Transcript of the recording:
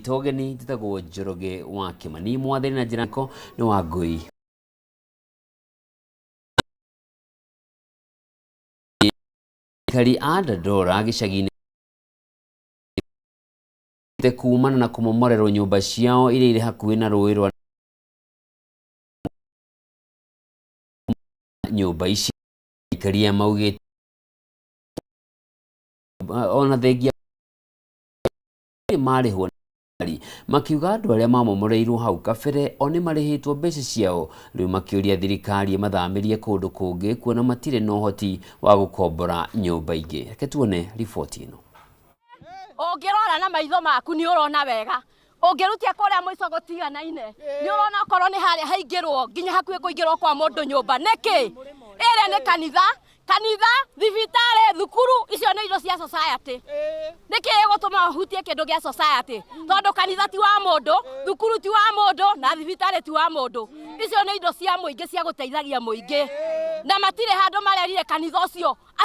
Ngũnyita ũgeni, njĩtagwo Njoroge wa Kĩmani, mwathani na njĩra ko nĩ wa Ngũi. Aikari a Dandora gĩcagi-inĩ kumana na kũmomorerwo nyũmba ciao iria irĩ hakuhĩ na rũĩ rwa nyũmba ici. Aikari aya maugĩte ona thengia marĩhwo makiuga andũ arĩa mamomoreirwo hau kabere o nĩ marĩhĩtwo mbeca ciao, rĩu makĩũria thirikari ĩmathamĩrie kũndũ kũngĩ kuona matirĩ na ũhoti wa gũkombora nyũmba ingĩ. Reke tuone riboti ĩno. Ũngĩrora na maitho maku nĩ ũrona wega, ũngĩrutia kũrĩa mũico gũtiganaine nĩ ũrona okorwo nĩ harĩa haingĩrwo nginya hakuhĩ kũingĩrwo kwa mũndũ nyũmba. Nĩkĩ ĩrĩa nĩ kanitha? Kanitha, thibitarĩ, thukuru, icio nĩ indo cia society. Nĩkĩ ĩgũtũma ũhutie kĩndũ gĩa society? Tondũ kanitha ti wa mũndũ, thukuru ti wa mũndũ, na thibitarĩ ti wa mũndũ. Icio nĩ indo cia mũingĩ cia gũteithagia mũingĩ, na matirĩ handũ marerire kanitha ũcio.